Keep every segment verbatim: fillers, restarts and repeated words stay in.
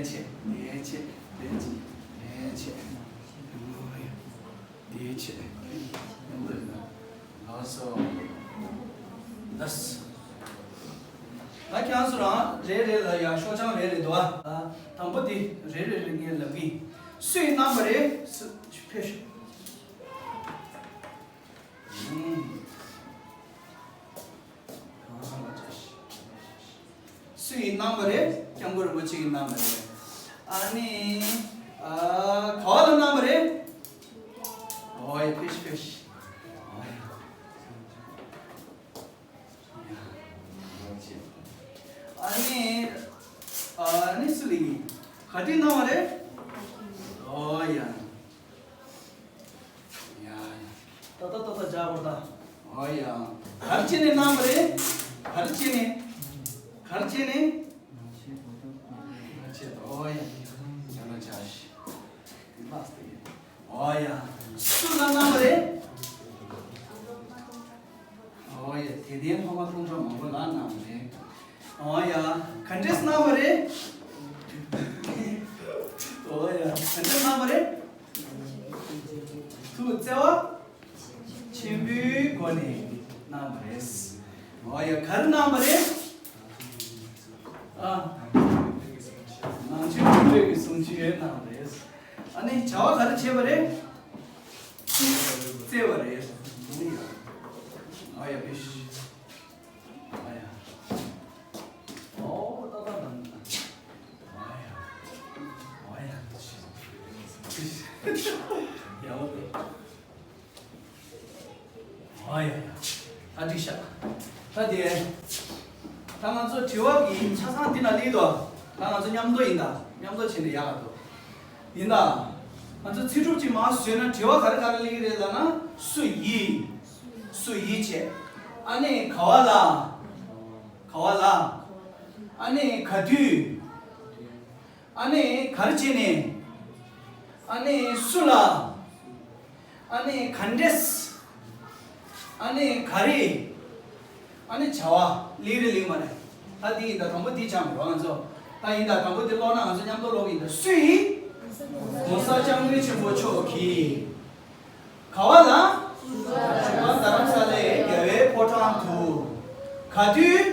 ཆེ། དེ་ཆེ། དེ་ཆེ། དེ་ཆེ། དེ་ཆེ། ལགས་སོ། ལགས། ད་ཁྱེད་རང་ཚོ་རང་རེ་རེ་ལ་ཡ་ཤོག་བྱང་རེ་རེ་འདུག་ཨ། དང་པོ་དེ་རེ་རེ་རེ་ངས་ལབ་གི། སུ་ཡི་རྣམ་པ་རེད། སུ་ཕེབས་ཤོག་སུ་ཡི་རྣམ་པ་རེད། སྐྱབས་མགོན་རིན་པོ་ཆེ་གི་རྣམ་པ་རེད། ཨ་ནི། ཨ། ག་བ་ལ་རྣམ་པ་རེད། ཨོ་ཡ། ཕེབས་ཤིག་ཕེབས་ཤིག་ཨོ་ཡ། ཨ་ནི། ཨ་ནི་སུ་ལ་ཡིན། ག་དུས་རྣམ་པ་རེད། ཨོ་ཡ། ཡ་ཡ། ཏག་ཏག་ཏག་ཏག་རྒྱག་དགོས་ད། ཨོ་ཡ། ག་རེ་བྱས་ནས་རྣམ་པ་རེད། ག་རེ་བྱས་ནས། ག་རེ་བྱས་ནས། ཨོ་ཡ། ཡ་ལ་བྱ་ཞིག་ལགས་སོ། ཨོ་ཡ། སུ་ལ་རྣམ་པ་རེད། ཨོ་ཡ། དད་ལྡན་ཕ་མ་སྟོང་ཕྲག་མང་པོ་ལ་རྣམ་པ་རེད། ཨོ་ཡ། ག་འདྲས་རྣམ་པ་རེད། ཨོ་ཡ། ག་འདྲས་རྣམ་པ་རེད། ཐུགས་བརྩེ་བ་ཆེན་པོའི་སྒོ་ནས་རྣམ་པ་རེད། ཨོ་ཡ། ག་རེ་རྣམ་པ་རེད། ཨ། ནང་ཆོས་ཀུན་གྲོལ་གྱི་གསུང་ཆོས་རྣམ་པ་རེད། ཨ་ནི་བྱ་བ་ག་རེ་བྱས་པ་རེད། བརྩེ་བ་རེད། ཨོ་ཡ། ཨོ་ཡ། ཕེབས་ཤིག་ཨ་ཡ། ཨོ་ཏག་ཏག་དང་། ཨ་ཡ། ཨ་ཡ། ཡག་པོ་འདུག་ཨ་ཡ་ཡ། ད་འགྲིག་ཤག་ད་དེ། ད་ང་ཚོ་དྲི་བ་གི་ཆ་ཚང་འདི་ན་སླེབས་འདུག་ད་ང་ཚོ་མཉམ་དུ་ཡིན་ད། མཉམ་དུ་བྱས་ནས་ཡག་ག་འདུག་ཡིན་ད། ང་ཚོ་ཚིག་གྲུབ་ཅིག་མར་བཟོས་ན་དྲི་བ་ག་རེ་ག་རེ་སླེབས་ཀྱི་རེད་ལབ་ན། སུ་ཡིས། སུ་ཡིས་བྱས། ཨ་ནི་ག་བ་ལ། ག་བ་ལ། ཨ་ནི་ག་དུས། ཨ་ནི་ག་རེ་བྱས་ནས། ཨ་ནི་སུ་ལ། ཨ་ནི་ག་འདྲས། ཨ་ནི་ག་རེ། ཨ་ནི་བྱ་བ་ལེགས་རེད་ལེགས་མ་རེད། ད་འདི་ཡིན་ད། དང་པོ་འདི་སྦྱངས་རོགས་ང་ཚོ། ད་ཡིན་ད། དང་པོ་འདི་ཀློག་ན། ང་ཚོ་མཉམ་དུ་ཀློག་གི་ཡིན་ད། སུ་ཡིས། ༸གོང་ས་༸སྐྱབས་མགོན་ཆེན་པོ་མཆོག་གིས། ག་བ་ལ། བཞུགས་སྒར་རྡ་རམ་ས་ལའི་རྒྱལ་བའི་ཕོ་བྲང་དུ། ག་དུས།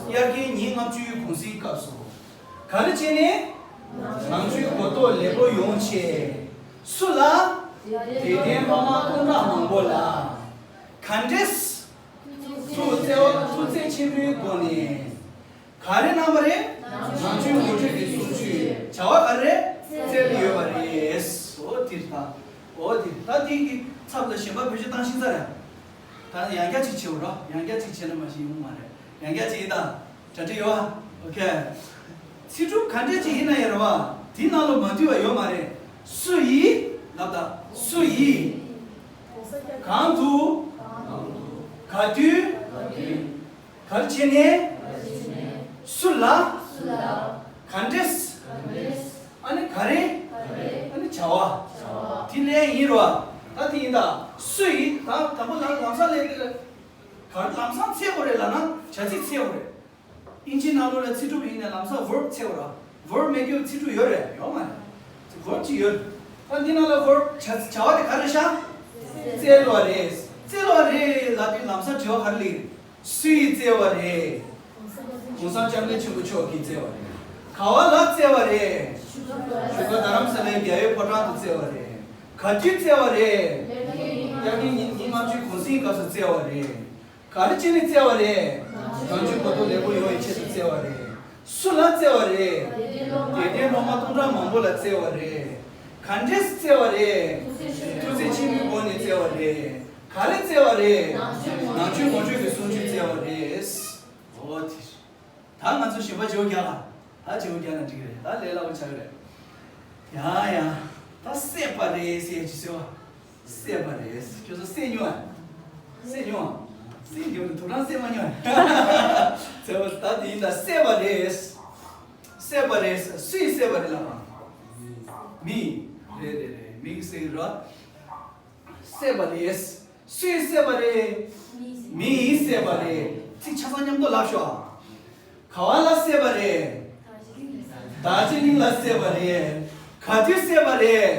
དབྱར་ཁའི་ཉིན་ལྔ་བཅུའི་གུང་གསེང་སྐབས་སུ། ག་རེ་བྱས་ནས། ནང་ཆོས་གོ་རྟོགས་ལེགས་པོ་ཡོང་ཆེད། སུ་ལ། དད་ལྡན་ཕ་མ་སྟོང་ཕྲག་མང་པོ་ལ། ག་འདྲས། ཐུགས་བརྩེ་བ། ཐུགས་བརྩེ་ཆེན་པོའི་སྒོ་ནས། ག་རེ་གནང་བ་རེད། ནང་ཆོས་ངོ་སྤྲོད་ཀྱི་གསུང་ཆོས་བྱ་བ་ག་རེ་རེད། བསྩལ་ཡོད་པ་རེད། འོ་དེ་རེད་ད། འོ་དེ་ད། དེ་གི་ཚབ་ལ་གཞན་པ་བེད་སྤྱོད་བཏང་ཤེས་ས་རེད། ད་ཡང་བསྐྱར་ཅིག་བྱེད་འོ་རོགས། ཡང་བསྐྱར་ཅིག་བྱས་ན་མ་གཞི་ཡོང་མ་རེད། ཡང་བསྐྱར་ཅིག་ཡིན་ད། གྲ་སྒྲིག་ཡོད་ཨ། ཨོ་ཁེ། ཚིག་གྲུབ་ག་འདྲས་ཅིག་ཡིན་ན་ཡང་རེད་བ། དེའི་ནང་ལ་མ་འདུས་པ་ཡོད་མ་རེད། སུ་ཡིས་ལབ་ད། སུ་ཡིས། གང་དུ། ག་དུས། ག་རེ་བྱས་ནས། སུ་ལ། ག་འདྲས། ཨ་ནི་ག་རེ། ཨ་ནི་བྱ་བ། དེ་ལས་ཡིན་རོ། ད་དེ་ཡིན་ད། སུ་ཡིས། ད་དང་པོ་ལ་ལམ་སང་ལས་དེ་ལ། ག་རེ་ལམ་སང་འཚོལ་དགོས་རེད་ལབ་ན། བྱ་ཚིག་འཚོལ་དགོས་རེད། ཨིན་ཇིའི་ནང་ལོགས་ལ་ཚིག་གྲུབ་ཡིན་ནའི་ལམ་སང་verb འཚོལ་དགོས་ར། verb མེད་རྒྱུ་ཚིག་གྲུབ་ཡོད་རེད། ཡོད་མ་རེད། verb ཅིག་ཡོད། ད་འདི་ནང་ལ་verb བྱ་བྱ་བ་དེ་ག་རེ་ཤག་བསྩལ་བ་རེད། བསྩལ་བ་རེད་ལབ་དུས་ལམ་སང་དྲི་བ་ག་རེ་སླེབས། སུ་ཡིས་བསྩལ་བ་རེད། ༸གོང་ས་༸སྐྱབས་མགོན་ཆེན་པོ་མཆོག་གིས་བསྩལ་བ་རེད། ག་བ་ལ་བསྩལ་བ་རེད། བཞུགས་སྒར་རྡ་རམ་ས་ལའི་རྒྱལ་བའི་ཕོ་བྲང་དུ་བསྩལ་བ་རེད། ག་དུས་བསྩལ་བ་རེད། དབྱར་ཁའི་ཉིན་ཉིན་ལྔ་བཅུའི་གུང་གསེང་སྐབས་སུ་བསྩལ་བ་རེད། ག་རེ་བྱས་ནས་བསྩལ་བ་རེད། ནང་ཆོས་གོ་རྟོགས་ལེགས་པོ་ཡོང་བའི་ཆེད་དུ་བསྩལ་བ་རེད། སུ་ལ་བསྩལ་བ་རེད། དད་ལྡན་སློབ་མ་སྟོང་ཕྲག་མང་པོ་ལ་བསྩལ་བ་རེད། ག་འདྲས་བསྩལ་བ་རེད། ཐུགས་བརྩེ་ཆེན་པོའི་སྒོ་ནས་བསྩལ་བ་རེད། ག་རེ་བསྩལ་བ་རེད། ནང་ཆོས་ངོ་སྤྲོད་ཀྱི་གསུང་ཆོས་བསྩལ་བ་རེད། འོ་དེ། ད་ང་ཚོ་ཞིམ་པ་བརྗོད་རྒྱག་ལ། ད་བརྗོད་རྒྱག་ན་འགྲིག་རེད། ད་ལས་སླ་པོ་ཆགས་རེད། ཡ་ཡ། ད་བསད་པ་རེད་ཟེར་གྱི་ཟེར་བ། བསད་པ་རེད། ཁྱོད་ཚོ་བསད་མྱོང་ཨ། བསད་མྱོང་ཨ། བསད་མྱོང་དུ་རང་བསད་མ་མྱོང་ཨ། ཟེར་བ་ད་དེ་ཡིན་ད། བསད་པ་རེད། བསད་པ་རེད། སུས་བསད་པ་རེད་ལབ་པ། མི། རེད་རེད་རེད། མི་གིས་བསད་ར། བསད་པ་རེད། སུས་བསད་པ་རེད། མིས་བསད་པ་རེད། ཚིག་ཆ་ཚང་མཉམ་དུ་ལབ་ཤོག་ག་བ་ལ་བསད་པ་རེད། དར་ཇི་ལིང་ལ་བསད་པ་རེད། ག་དུས་བསད་པ་རེད།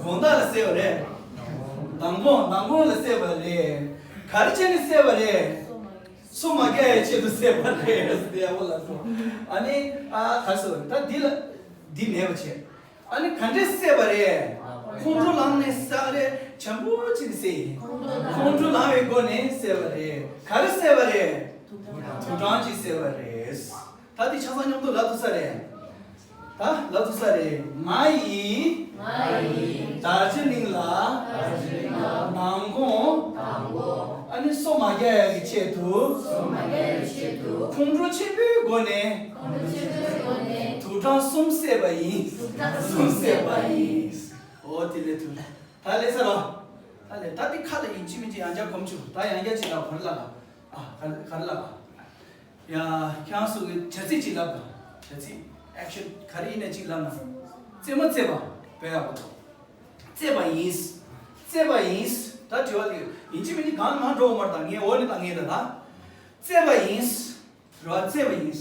དགོང་དག་ལ་བསད་པ་རེད། མདང་དགོང་མདང་དགོང་ལ་བསད་པ་རེད། ག་རེ་བྱས་ནས་བསད་པ་རེད། སོ་མ་རྒྱག་ཡའི་ཆེད་དུ་བསད་པ་རེད། དེ་ཡག་པོ་ལ་སོ། ཨ་ནི་ཨ་ག་རེ་ཟེར་བ་རེད། ད་འདི་ལ་འདི་མེད་པ་བྱས། ཨ་ནི་ག་འདྲས་བསད་པ་རེད། ཁོང་ཁྲོ་ལངས་ནས་བསད་རེད། བྱམས་པོ་བྱས་ནས་བསད་ཡིན། ཁོང་ཁྲོ་ལངས་པའི་སྒོ་ནས་བསད་པ་རེད། ག་རེ་བསད་པ་རེད། དུག་སྦྲང་གིས་བསད་པ་རེད། ད་འདི་ཆ་ཚང་མཉམ་དུ་ལབ་ཐུབ་ས་རེད། ད་ལབ་ཐུབ་ས་རེད། ང་ཡིས། ང་ཡིས། དར་ཇི་ལིང་ལ། དར་ཇི་ལིང་ལ། མདང་དགོང་། མདང་དགོང་། ཨ་ནི་སོ་མ་རྒྱག་ཡ་གི་ཆེད་དུ། སོ་མ་རྒྱག་ཡ་གི་ཆེད་དུ། ཁོང་ཁྲོ་ཆེན་པོའི་སྒོ་ནས། ཁོང་ཁྲོ་ཆེན་པོའི་སྒོ་ནས། དུག་སྦྲང་གསུམ་བསད་པ་ཡིན། དུག་སྦྲང་གསུམ་བསད་པ་ཡིན། འོ་དེ་ལས་ཐུབ། ད་ལས་ས་རོ། ད་ལས་ད་འདི་ཁ་ལ་ཡིན་གཅིག་མིན་གཅིག་ཡང་བསྐྱར་གོམས་བཅུག་ད་ཡང་བསྐྱར་གཅིག་ལ་ག་རེ་ལབ་ཨ། ག་རེ་ག་རེ་ལབ་ཨ། ཡ། ཁྱེད་རང་ཚོ་གི་བྱ་ཚིག་ཅིག་ལབ་དང་། བྱ་ཚིག action ག་རེ་ཡིན་ན་ཅིག་ལབ་ན། རྩེད་མོ་རྩེ་བ། བོད་ཡག་པོ་འདུག་རྩེད་པ་ཡིན། རྩེད་པ་ཡིན། ད་དྲི་བ་ལ་ཡིན་གཅིག་མིན་གཅིག་གང་མང་འགྲོ་བ་མ་རེད། ད་ངས་འོ་ནས་ད་ངས་ད་ད། རྩེད་པ་ཡིན། རེད་བ། རྩེད་པ་ཡིན།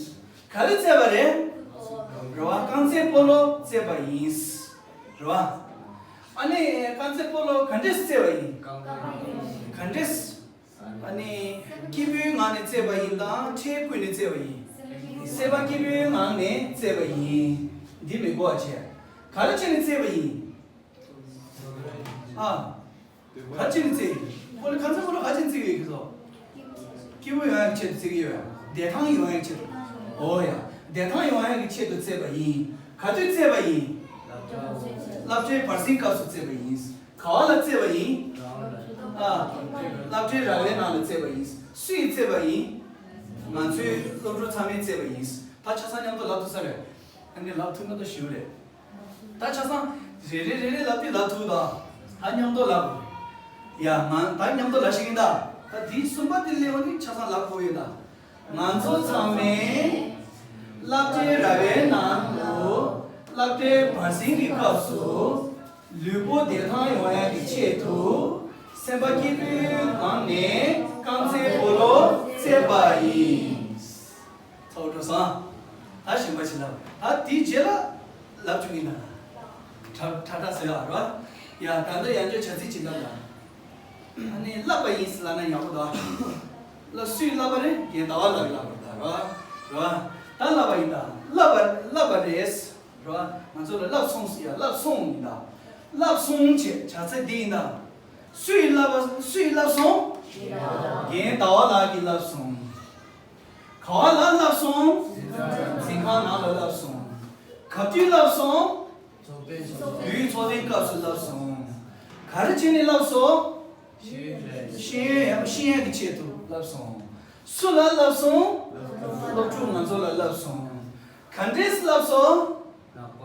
ག་རེ་རྩེད་པ་རེད། རེད་བ། རྐང་རྩེད་སྤོ་ལོ་རྩེད་པ་ཡིན། རེད་བ། ཨ་ནི་རྐང་རྩེད་སྤོ་ལོ་ག་འདྲས་རྩེད་པ་ཡིན། ག་འདྲས། ཨ་ནི་སྐྱིད་པོའི་ངང་ནས་རྩེད་པ་ཡིན་དང་ཁྲེལ་བཀོལ་ནས་རྩེད་པ་ཡིན། སེམས་པ་སྐྱིད་པོའི་ངང་ནས་རྩེད་པ་ཡིན། འདི་མི་གོ་བ་བྱས། ག་རེ་བྱས་ནས་རྩེད་པ་ཡིན། ཨ། ག་རེ་བྱས་ནས་རྩེད་ཡིན། ཁོ་ལ་ཁ་ཚ་ཁོ་ལ་ག་རེ་བྱས་ནས་རྩེད་ཡོད་ཁྱེད་ཚོ། སྐྱིད་པོ་ཡོང་ཡག་གི་ཆེད་དུ་རྩེད་ཀྱི་ཡོད། བདེ་ཐང་ཡོང་ཡག་གི་ཆེད་དུ། འོ་ཡ། བདེ་ཐང་ཡོང་ཡག་གི་ཆེད་དུ་རྩེད་པ་ཡིན། ག་དུས་རྩེད་པ་ཡིན། སློབ་གྲྭའི་བར་གསེང་སྐབས་སུ་རྩེད་པ་ཡིན། ག་བ་ལ་རྩེད་པ་ཡིན། ཨ། སློབ་གྲྭའི་ར་བའི་ནང་ལ་རྩེད་པ་ཡིན། སུ་ཡིས་རྩེད་པ་ཡིན། ང་ཚོའི་སློབ་ཕྲུག་ཚང་མས་རྩེད་པ་ཡིན། ད་ཆ་ཚང་མཉམ་དུ་ལབ་ཐུབ་ས་རེད། ཨ་ནི་ལབ་ཐུབ་ན་ད་ཞུ་རེད། ད་ཆ་ཚང་རེ་རེ་རེ་རེ་ལབ་དུས་ལབ་ཐུབ་ད། ད་མཉམ་དུ་ལབ། ཡ་ང་ད་མཉམ་དུ་ལབ་ཤེས་ཀྱིན་ད། ད་དེའི་གསུམ་པ་དེ་སླེབས་ནས་ཆ་ཚང་ལབ་དགོས་ཡོད་ད། ང་ཚོ་ཚང་མས་སློབ་གྲྭའི་ར་བའི་ནང་དུ་སློབ་གྲྭའི་བར་གསེང་གི་སྐབས་སུ་ལུས་པོ་བདེ་ཐང་ཡོང་ཡག་གི་ཆེད་དུ་སེམས་པ་སྐྱིད་པོའི་ངང་ནས་རྐང་རྩེད་སྤོ་ལོ་རྩེད་པ་ཡིན། ཚ་བོ་འགྲོ་སོང་། ད་གཞན་པ་ཞིག་ལབ། ད་དེའི་རྗེས་ལ་ལབ་བཅུག་གི་ན། ཁྲ་ཁྲ་ཁྲ་ཟེར་བ་རེད་བ། ཡ་ད་ལྟ་ཡང་བསྐྱར་བྱ་ཚིག་ཅིག་ལབ་ལ། ཨ་ནི་བསླབས་པ་ཡིན་ཟེར་ལབ་ན་ཡག་པོ་འདུག་ལ་སུས་བསླབས་པ་རེད། རྒན་ཟླ་བ་ལགས་ཀྱིས་བསླབས་པ་རེད་ད་རེད་བ། རེད་བ། ད་བསླབས་པ་ཡིན་ད། བསླབས་པ་བསླབས་པ་རེད། རེད་བ། ང་ཚོ་ལ་བསླབས་སོང་ཟེར་ཡ་བསླབས་སོང་ཡིན་ད། བསླབས་སོང་བྱས་བྱ་ཚིག་འདི་ཡིན་ད། སུས་བསླབས་པ་སུས་བསླབས་སོང་། རྒན་ཟླ་བ་ལགས་ཀྱིས་བསླབས་སོང་། ག་བ་ལ་བསླབས་སོང་། འཛིན་ཁང་ནང་ལ་བསླབས་སོང་། ག་དུས་བསླབས་སོང་། བོད་ཚོགས་ཐེངས་སྐབས་སུ་བསླབས་སོང་། ག་རེ་བྱས་ནས་བསླབས་སོང་། ཤེས་ཡོན་ཤེས་ཡོན་གྱི་ཆེད་དུ་བསླབས་སོང་། སུ་ལ་བསླབས་སོང་། སློབ་ཕྲུག་ང་ཚོ་ལ་བསླབས་སོང་། ག་འདྲས་བསླབས་སོང་། ནག་པ་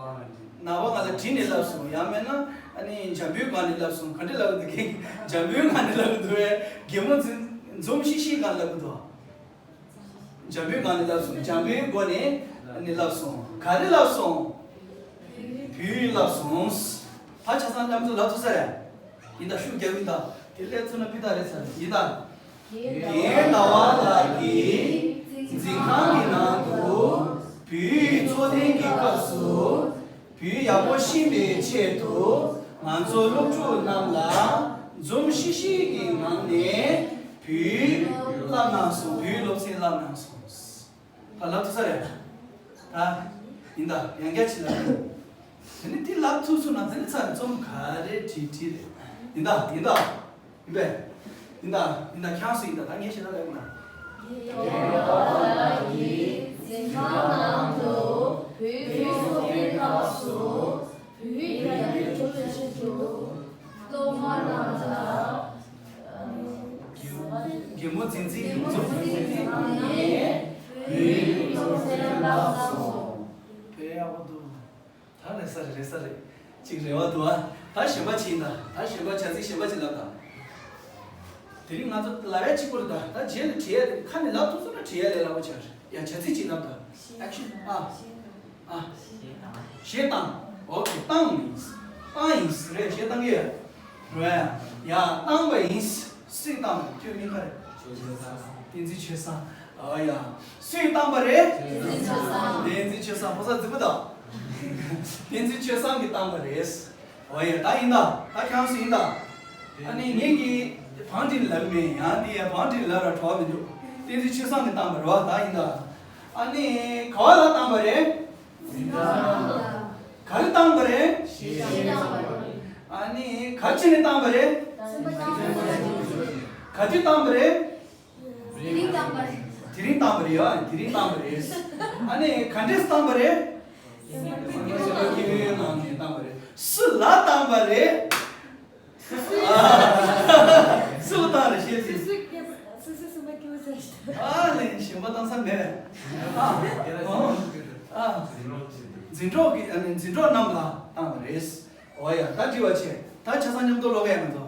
ང་ལ་བྲིས་ནས་བསླབས་སོང་། ཡང་མིན་ན་ཨ་ནི་འཇམ་པོའི་སྒང་ནས་བསླབས་སོང་། ག་འདྲས་བསླབས་འདུག་གི། འཇམ་པོའི་སྒང་ནས་བསླབས་འདུག་བས། རྒན་མོ་འཛིན་འཛུམ་ཤིག་ཤིག་སྒང་ནས་བསླབས་འདུག་འཇམ་པོའི་སྒང་ནས་བསླབས་སོང་། འཇམ་པོའི་སྒོ་ནས་ནི་བསླབས་སོང་། ག་རེ་བསླབས་སོང་། བོད་ཡིག་བསླབས་སོང་། ད་ཆ་ཚང་ལམ་དུ་ལབ་ཐུབ་ས་རེད། ཡིན་ད་ཤུགས་རྒྱག་གི་ཡིན་ད། དེ་སླེབས་ཚུགས་ན་ཕི་ད་རེད་ས་རེད་ཡིན་ད། རྒན་ཟླ་བ་ལགས་ཀྱིས་འཛིན་ཁང་གི་ནང་དུ་བོད་ཡིག་ཚོགས་ཐེངས་ཀྱི་སྐབས་སུ། བོད་ཡག་པོ་ཤེས་པའི་ཆེད་དུ་ང་ཚོ་སློབ་ཕྲུག་རྣམས་ལ་འཛུམ་ཤིག་ཤིག་གི་ངང་ནས་བོད་ཡིག་བསླབ་གནང་སོང་། བོད་ཡིག་སློབ་ཚན་བསླབ་གནང་སོང་། ད་ལབ་ཐུབ་ས་རེད། ད་ཡིན་ད་ཡང་བསྐྱར་ཅིག་ལབ། དེ་ནི་དེ་ལབ་ཐུབ་སོང་ན་དེ་ནི་ཚར་རྩོམ་ག་རེ་བྲིས་བྲིས་རེད། ཡིན་ད་ཡིན་ད། ཡིན་པས། ཡིན་ད། ཡིན་ད་ཁྱང་སུ་ཡིན་ད། ད་ངས་ཞེ་དྲག་ལབ་ན། རྒན་ཟླ་བ་ལགས་ཀྱིས་འཛིན་ཁང་ནང་དུ་བོད་ཡིག་སློབ་གྲྭའི་སྐབས་སུ་བོད་ཡིག་ཡག་པོ་ཤེས་རྒྱུ། སློབ་མ་རྣམས་ལ་རྒན་མོ་འཛིན་འཛིན་འཛུམ་འཛུམ་གྱི་ངང་ནས་བོད་ཡིག་སློབ་ཚན་བསླབས་སོང་། དཔེ་ཡག་པོ་འདུག་ད་རེད་ས་རེད། རེད་ས་རེད། ཅིག་རེ་བ་འདུག་ཨ། ད་གཞན་པ་ཅིག་ཡིན་ད། ད་གཞན་པ་བྱ་ཚིག་གཞན་པ་ཅིག་ལབ་ད། དེ་རིང་ང་ཚོ་ལབ་ཡ་གཅིག་པོ་རེད་ད། ད་རྗེས་ལ་བྲིས་ཡ་དེ་ཁ་ནས་ལབ་ཐུབ་སོང་ན་བྲིས་ཡ་ལས་སླ་པོ་ཆགས་རེད། ཡ་བྱ་ཚིག་ཅིག་ལབ་ད། ཨེག་ཤན། ཨ། ཨ། གཞས་བཏང་། ཨོ་ཁེ། བཏང་ཡིན། བཏང་ཡིན་རེད། གཞས་བཏང་གི་ཡོད། རེད། ཡ་བཏང་བ་ཡིན། སུས་བཏང་བ་ཁྱོད་མིང་ག་རེད། བསྟན་འཛིན་ཆོས་བཟང་། ཨ་ཡ། སུས་བཏང་བ་རེད། བསྟན་འཛིན་ཆོས་བཟང་། བསྟན་འཛིན་ ཆོས་བཟང་ཕོ་གསར་རྫིག་པོ་དང་། བསྟན་འཛིན་ཆོས་བཟང་གིས་བཏང་བ་རེད། འོ་ཡ། ད་ཡིན་ད། ད་ཁྱེད་རང་ཚོ་ཡིན་ད། ཨ་ནི་ངེད་ཀྱིས་བང་སྒྲིག་ལབ་མེད། ཡང་དེ་ཡ་བང་སྒྲིག་ལབ་ར་གྲོགས་མི་འདུག་བསྟན་འཛིན་ཆོས་བཟང་གིས་བཏང་བ་རེད་བ། ད་ཡིན་ད། ཨ་ནི་ག་བ་ལ་བཏང་བ་རེད། ག་རེ་བཏང་བ་རེད། ཨ་ནི་ག་རེ་བྱས་ནས་བཏང་བ་རེད། ག་དུས་བཏང་བ་རེད། དེ་རིང་བཏང་བ་རེད། དེ་རིང་བཏང་བ་རེད་ཡ། དེ་རིང་བཏང་བ་རེད། ཨ་ནི་ག་འདྲས་བཏང་བ་རེད། སེམས་པ་སྐྱིད་པོའི་ངང་ནས་བཏང་བ་རེད། སུ་ལ་བཏང་བ་རེད། ཨ། སུ་ལ་བཏང་རེད་ཤེས་སྲིད། སུ་སུ་སུ་སུ་སེམས་པ་སྐྱིད་པོ་ཟེར་ཞིག་ཨ་ལས་གཞན་པ་བཏང་ས་མེད། ཨ། ཨ། འཛིན་གྲོགས་ཀྱི། ཨ་ནི་འཛིན་གྲོགས་རྣམས་ལ་བཏང་བ་རེད། འོ་ཡ། ད་དྲི་བ་བྱེད། ད་ཆ་ཚང་མཉམ་དུ་ཀློག་ག་ཡ། ང་ཚོ།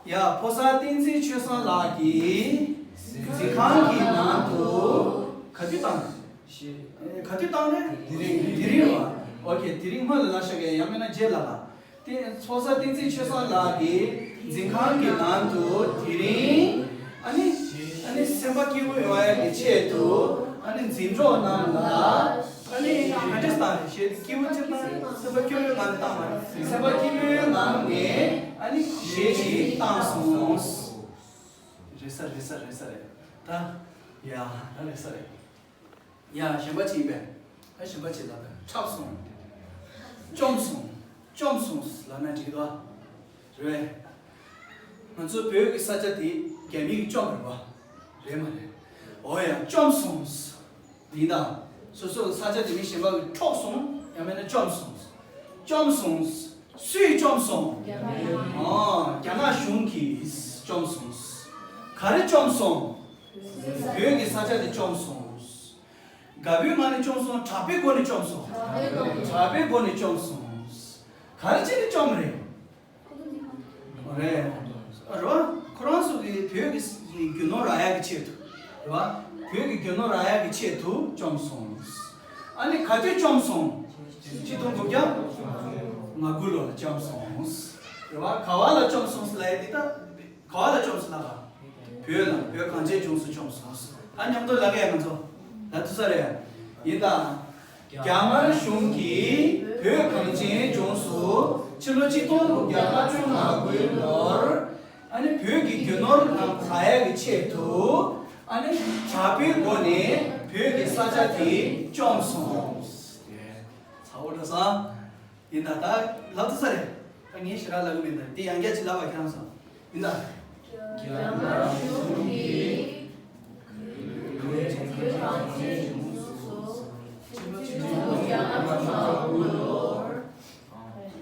ཡ། ཕོ་གསར་བསྟན་འཛིན་ཆོས་བཟང་ལགས་ཀྱིས་འཛིན་ཁང་གི་ནང་དུ་ག་དུས་བཏང་། ག་དུས་བཏང་རེད། དེ་རིང་། དེ་རིང་རེད་བ། ཨོ་ཁེ། དེ་རིང་སྔོན་ལ་ལབ་ཤག་གི། ཡང་མིན་ན་རྗེས་ལ་ལབ། དེ་ཕོ་གསར་བསྟན་འཛིན་ཆོས་བཟང་ལགས་ཀྱིས་འཛིན་ཁང་གི་ནང་དུ་དེ་རིང་། ཨ་ནི། ཨ་ནི་སེམས་པ་སྐྱིད་པོ་ཡོང་ཡ་གི་ཆེད་དུ། ཨ་ནི་འཛིན་གྲོགས་རྣམས་ལ། ཨ་ནི་ག་འདྲས་བཏང་རེད། ཞེས་སྐྱིད་པོ་ཅིག་བཏང་། སེམས་པ་སྐྱིད་པོའི་ངང་ནས་བཏང་བ་རེད། སེམས་པ་སྐྱིད་པོའི་ངང་ནས། ཨ་ནི་གཞས་ཅིག་བཏང་སོང་། རེད་ས་རེད་ས་རེད་ས་རེད། ད། ཡ། ད་རེད་ས་རེད། ཡ། གཞན་པ་ཅིག་ཡིན་པས། ཨ། གཞན་པ་ཅིག་ལབ་ད། འཁྲབ་སོང་། བཅོམ་སོང་། བཅོམ་སོང་ལབ་ན་འགྲིག་གི་འདུག་ཨ། རེད། ང་ཚོ་བོད་ཀྱི་ས་ཆ་དེ་རྒྱ་མི་གིས་བཅོམ་རེད་པ། རེད་མ་རེད། འོ་ཡ། བཅོམ་སོང་། ཡིན་ད། སོ་སོ་ས་ཆ་དེ་མི་གཞན་པ་གིས་འཕྲོག་སོང་། ཡང་མིན་ན་བཅོམ་སོང་། བཅོམ་སོང་། སུས་བཅོམ་སོང་། ཨ། རྒྱ་ནག་གཞུང་གིས་བཅོམ་སོང་། ག་རེ་བཅོམ་སོང་། བོད་ཀྱི་ས་ཆ་དེ་བཅོམ་སོང་། དགའ་པོའི་ངང་ནས་བཅོམ་སོང་། དྲག་པོའི་སྒོ་ནས་བཅོམ་སོང་། དྲག་པོའི་སྒོ་ནས་བཅོམ་སོང་། ག་རེ་བྱས་ནས་བཅོམ་རེད། རེད། རེད་བ། ཁོ་རང་ཚོ་གིས་བོད་ཀྱི་རྒྱུ་ནོར་རག་ཡག་གི་ཆེད་དུ། རེད་བ། བོད་ཀྱི་རྒྱུ་ནོར་རག་ཡག་གི་ཆེད་དུ་བཅོམ་སོང་། ཨ་ནི་ག་དུས་བཅོམ་སོང་། ཆིག་སྟོང་དགུ་བརྒྱ་ང་དགུ་ལོ་ལ་བཅོམ་སོང་། རེད་བ། ག་བ་ལ་བཅོམ་སོང་ལབ་ཡ་འདི་ད། ག་བ་ལ་བཅོམ་སོང་ལབ་པ། བོད་ལ། བོད་གངས་ཅན་ལྗོངས་སུ་བཅོམ་སོང་། ད་མཉམ་དུ་ལབ་ཡ། ང་ཚོ་ལབ་ཐུབ་ས་རེད། ཡིན་ད། རྒྱ་དམར་གཞུང་གིས་བོད་གངས་ཅན་ལྗོངས་སུ་ཕྱི་ལོ་ཆིག་སྟོང་དགུ་བརྒྱ་ལྔ་བཅུ་ང་དགུའི་ལོར། ཨ་ནི་བོད་ཀྱི་རྒྱུ་ནོར་རྣམས་རག་ཡ་གི་ཆེད་དུ། ཨ་ནི་དྲག་པོའི་སྒོ་ནས་བོད་ཀྱི་ས་ཆ་དེ་བཅོམ་སོང་། ཚ་བོ་འགྲོ་སོང་། ཡིན་ད། ད་ལབ་ཐུབ་ས་རེད། ད་ངས་ཞེ་དྲག་ལབ་གི་མིན་ད། དེ་ཡང་བསྐྱར་ཅིག་ལབ་པ། ཁྱེད་རང་ཚོ། ཡིན་ད། རྒྱ་དམར་གཞུང་གིས་བོད་གངས་ཅན་ལྗོངས་སུ་ཕྱི་ལོ་ཆིག་སྟོང་དགུ་བརྒྱ་ལྔ་བཅུ་ང་དགུ་ལོར་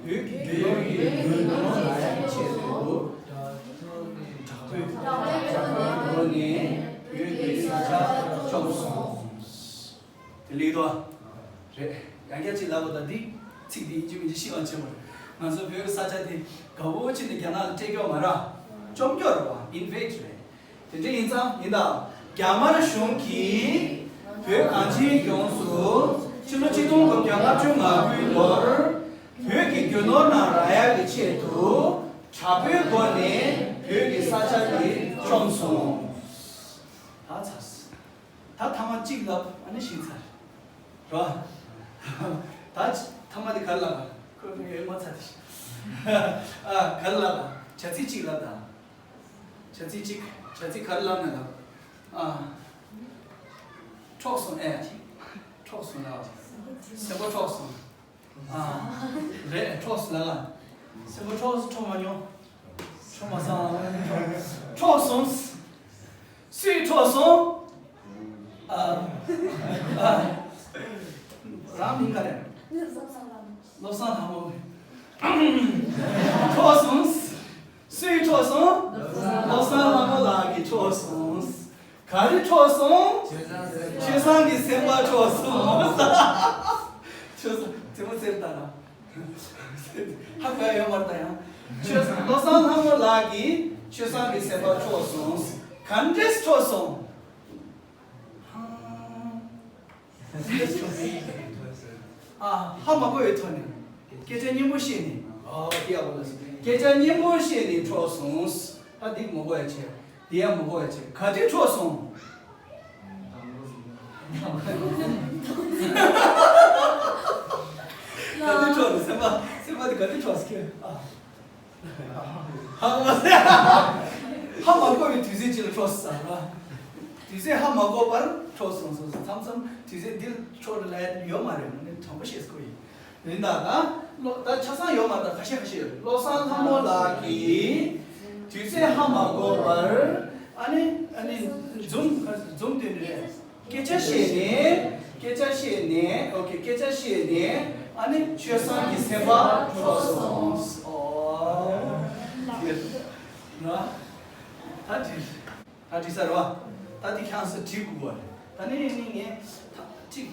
བོད་ཀྱི་རྒྱུ་ནོར་གྱི་རྒྱུ་ནོར་ལ་ཡང་ཆེད་དུ་དྲག་པོའི་དྲག་པོའི་སྒོ་ནས་བོད་ཀྱི་ས་ཆ་བཅོམ་སོང་། དེ་ལེགས་འདུག་ཨ། རེད། ཡང་བསྐྱར་ཅིག་ལབ་པ་དང་། འདི་ཚིག་འདི་ཡིན་གཅིག་མིན་གཅིག་ཤེས་པ་བྱེད་དགོས་རེད། ང་ཚོ་བོད་ཀྱི་ས་ཆ་དེ་དགའ་པོ་བྱས་ནས་རྒྱ་ནག་ལ་སྤྲད་རྒྱུ་མ་རེད། བཅོམ་རྒྱུ་རེད་བ། ཨིན་ཝེ་ཌི་རེད། དེ་འདྲ་ཡིན་ཙང་། ཡིན་ད། རྒྱ་དམར་གཞུང་གིས་བོད་གངས་ཅན་ལྗོངས་སུ་ཕྱི་ལོ་ཆིག་སྟོང་དགུ་བརྒྱ་ལྔ་བཅུ་ང་དགུའི་ལོར་བོད་ཀྱི་རྒྱུ་ནོར་རྣམས་རག་ཡག་གི་ཆེད་དུ་དྲག་པོའི་སྒོ་ནས་བོད་ཀྱི་ས་ཆ་དེ་བཅོམ་སོང་། ད་ཚར་སོང་། ད་ཐ་མ་གཅིག་ལབ། ཨ་ནི་ཤེས་ཚར་རེད་བ། ད་ཐ་མ་དེ་ག་རེ་ལབ་པ། ཁོས་ངའི་ཡོད་མ་ཚར་དེ་ཤེས། ཨ། ག་རེ་ལབ་པ། བྱ་ཚིག་གཅིག་ལབ་དང་། བྱ་ཚིག་གཅིག་བྱ་ཚིག་ག་རེ་ལབ་ན་ལབ། ཨ། འཕྲོག་སོང་། ཨེ། འཕྲོག་སོང་ལབ། སེམས་པ་འཕྲོག་སོང་། ཨ། རེད། འཕྲོག་སོང་ལབ་ལ། སེམས་པ་འཕྲོག་སོང་། འཕྲོག་མ་མྱོང་། འཕྲོག་མ་སོང་། འཕྲོག་སོང་། སུས་འཕྲོག་སོང་། ཨ། ཨ། རང་མིང་ག་རེ། བློ་བཟང་ལྷ་མོ། འཕྲོག་སོང་། སུས་འཕྲོག་སོང་། བློ་བཟང་ལྷ་མོ་ལགས་ཀྱིས་འཕྲོག་སོང་། ག་རེ་འཕྲོག་སོང་། ཆོས་བཟང་གི་སེམས་པ་འཕྲོག་སོང་། ཆོས་བཟང་། རྩེད་མོ་རྩེ་ད་ན། ཧ་གོ་ཡ་ཡོད་མ་རེད་ད་ཡང་། ཆོས་བློ་བཟང་ལྷ་མོ་ལགས་ཀྱིས་ཆོས་བཟང་གི་སེམས་པ་འཕྲོག་སོང་། ག་འདྲས་འཕྲོག་སོང་། ཨ། ཧ་མ་གོ་བའི་ཐོག་ནས་སྐད་ཆ་སྙན་པོ་བཤད་ནས། ཨོ། དེ་ཡག་པོ་ལ། སྐད་ཆ་སྙན་པོ་བཤད་ནས་འཕྲོག་སོང་། ཨ། འདི་མ་གོ་ཡ་བྱས། འདི་ཡང་མ་གོ་ཡ་བྱས། ག་དུས་འཕྲོག་སོང་། སེམས་པ་དེ་ག་དུས་འཕྲོག་སོང་ཁྱོད། ཨ། ཧ་མ་ཧ་མ་གོ་བའི་དུས་ཚོད་ཅིག་ལ་འཕྲོག་སོང་ཟེར་བ། དུས་ཚོད་ཧ་མ་གོ་བར་འཕྲོག་སོང་སོང་སོང་མཚམས་མཚམས་དུས་ཚོད་འདིར་འཕྲོག་ལ་ཡོད་མ་རེད། ངས་དྲང་པོ་བཤད་དགོས་ཡིན། ཡིན་ད་ད་བློ་ད་ཆ་ཚང་ཡོད་མ་རེད། ད་ཁ་ཤས་ཁ་ཤས་ཡོད་རེད། བློ་བཟང་ལྷ་མོ་ལགས་ཀྱིས་དུས་ཚོད་ཧ་མ་གོ་བར་ཨ་ནི་ཨ་ནི་འཛུམ་འཛུམ་དེ་ནི་རེད། སྐད་ཆ་བཤད་ནས་སྐད་ཆ་བཤད་ནས་ཨོ་ཁེ་སྐད་ཆ་བཤད་ནས་ཨ་ནི་ཆོས་བཟང་གི་སེམས་པ་འཕྲོག་སོང་། ཨོ། ཡོད་ར། ད་དེ། ད་བྲིས་ཚར་བ། ད་འདི་ཁྱང་སེ་བྲིས་དགོས་པ་རེད། ད་ནི་ནི་ངས་ད་ཅིག་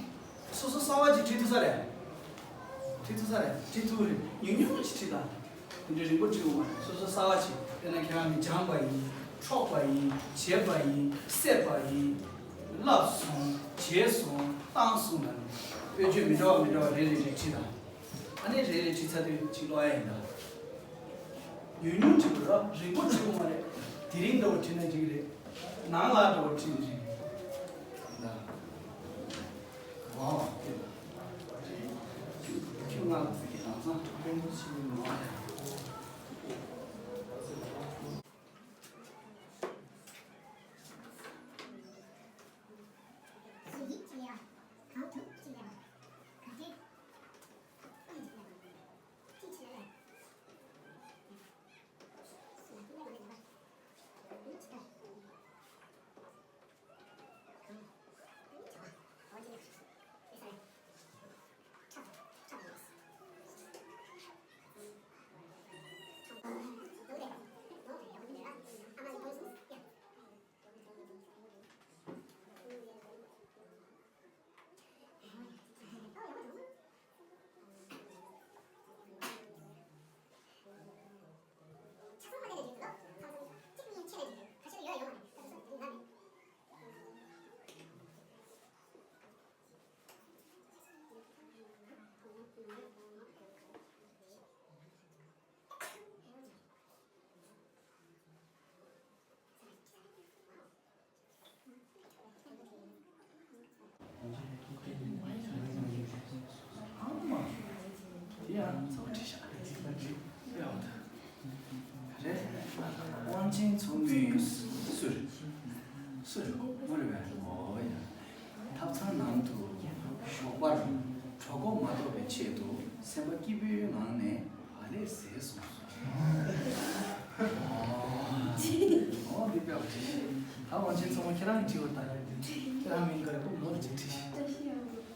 སོ་སོ་གསར་བ་ཅིག་བྲིས་ཐུབ་ས་རེད། བྲིས་ཐུབ་ས་རེད། བྲིས་ཐུབ་རེད། ཉུང་ཉུང་ཅིག་བྲིས་དང་། དེ་འདྲའི་རིང་པོ་བྲིས་འོང་བ་རེད། སོ་སོ་གསར་བ་ཅིག་དཔེར་ན་ཁྱེད་རང་གིས་སྦྱངས་པ་ཡིན། འཕྲོག་པ་ཡིན། བྱས་པ་ཡིན། བསད་པ་ཡིན། བསླབས་སོང་། བྱས་སོང་། བཏང་སོང་ལ་ནི། དཔེ་བརྗོད་མི་འདྲ་བ་མི་འདྲ་བ་རེ་རེ་རེ་བྲིས་དང་། ཨ་ནི་རེ་རེ་བྲིས་ཚར་དུས་ཅིག་ཀློག་ཡ་ཡིན་ད། ཉུང་ཉུང་བྲིས་དགོས་ར། རིང་པོ་བྲིས་དགོས་མ་རེད། དེ་རིང་འདྲ་བོ་བྲིས་ན་འགྲིག་གི་རེད། ནང་ལ་འདྲ་བོ་བྲིས་ན་འགྲིག་གི་རེད། ཨོ། ཁྱོད་ང་ལ་ཚིག་གི་དྭངས་གཙང་དཔོན་པོ་ཆེ་མི་མང་ཡ། དབང་ཆེན་མཚོ་མོའི་སུ་རེད། སུ་རེད། ཨོ་རེད་པས། ཨོ་ཡ། ཐབ་ཚང་ནང་དུ་ཞོགས་པར་གྲོད་ཁོག་མ་ལྟོགས་པའི་ཆེད་དུ་སེམས་པ་སྐྱིད་པོའི་ངང་ནས་བག་ལེབ་བཟས་སོང་། ཨོ། འདི་དཔེ་བ་ཅིག་ད་དབང་ཆེན་མཚོ་མོ་ཁྱེད་རང་གི་བྲིས་པ་ལྟར། ཁྱེད་རང་མིང་ག་རེ། ཁོ་མོ་ལ་ཅིག་བྲིས།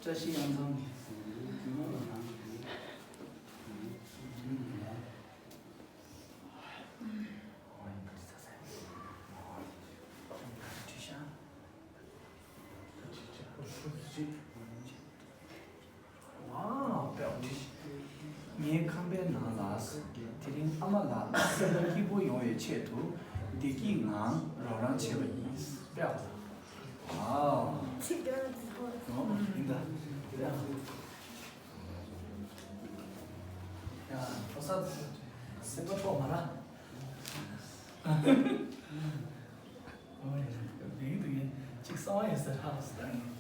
བཀྲ་ཤིས་གཡང་འཛོམས་ཀྱི། ངའི་ཁང་པའི་ནང་ལ། དེ་རིང་ཨ་མ་ལགས་སེམས་པ་སྐྱིད་པོ་ཡོང་བའི་ཆེད་དུ་བདེ་སྐྱིད་ངང་རོགས་རམ་བྱས་པ་ཡིན། དཔེ་ཨ། ཨ། ཡིན་ད། ཡ། ཁོ་ས་སེམས་པ་འཕྲོག་མ་ར། ཨོ་ཡ། བིང་འདུག་ཡིན་ཅིག་གསང་བ་ཡིན་ཟེར་ཧ་ཟེར།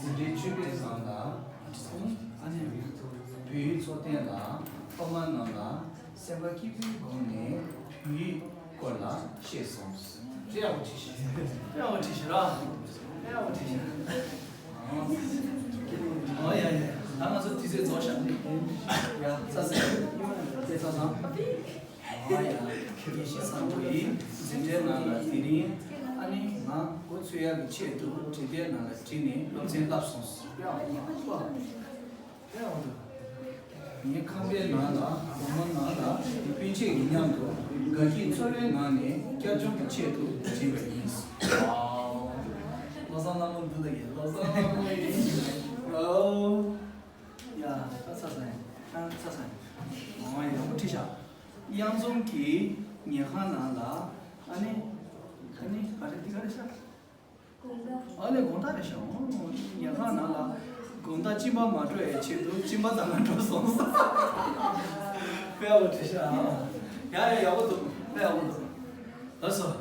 འཛིན་གྲྭའི་བཅུ་པའི་ནང་ལ། ཨ་ནི་བོད་ཡིག་ཚོགས་ཐེངས་ལ་སློབ་མ་རྣམས་ལ་སེམས་པ་སྐྱིད་པོའི་སྒོ་ནས་བོད་ཡིག་སྐོར་ལ་བཤད་སོང་། དཔེ་ཡག་པོ་བྲིས་ཤག་དཔེ་ཡག་པོ་བྲིས་ཤག་ར། དཔེ་ཡག་པོ་བྲིས་ཤག་ཨོ་ཡ་ཡ། ད་ང་ཚོ་དུས་ཚོད་རྫོགས་ཤག་ཡ། ཚ་ཚ། དཔེ་ཚ་ཚང་། ཨ་ཡ། དགེ་བཤེས་བཟང་པོ་ཡིས་འཛིན་གྲྭའི་ནང་ལ་དེ་རིང་ཨ་ནི་ང་འགོ་ཚུགས་ཡག་གི་ཆེད་དུ་བྲིས་དེབ་ནང་ལ་བྲིས་ནས་སློབ་ཚན་བསླབས་སོང་། དཔེ་ཡག་པོ་འདུག་ངའི་ཁང་པའི་ནང་ལ་སྒོར་མོ་ནང་ལ་སྤུན་མཆེད་ཀྱི་མཉམ་དུ་དགའ་སྐྱིད་ཚོར་བའི་ངང་ནས་བསྐྱར་སྦྱོང་གི་ཆེད་དུ་བྲིས་པ་ཡིན། བློ་བཟང་ལྷ་མོ་འདུག་ད་གི་བློ་བཟང་ལྷ་མོ་ཡིན། ཨོ། ཡ། ད་ཚ་ཚ་ཡིན། ད་ཚ་ཚ་ཡིན། ཨོ་ཡག་པོ་ཁྲིད་ཤག། དབྱངས་འཛོམས་ཀྱིས་ཉལ་ཁང་ནང་ལ། ཨ་ནི། ཨ་ནི་ག་རེ་འདི་ག་རེ་ཤག། ཨ་ནི་དགོང་དག་རེད་ཤག། ཨོ། ཉལ་ཁང་ནང་ལ་དགོང་དག་གཅིན་པ་མ་སྤྲོ་བའི་ཆེད་དུ་གཅིན་པ་བཏང་ན་འགྲོ་སོང་། དཔེ་ཡག་པོ་ཁྲིད་ཤག། ཡ་ཡ་ཡག་པོ་འདུག། དཔེ་ཡག་པོ་འདུག། ལགས་སོ།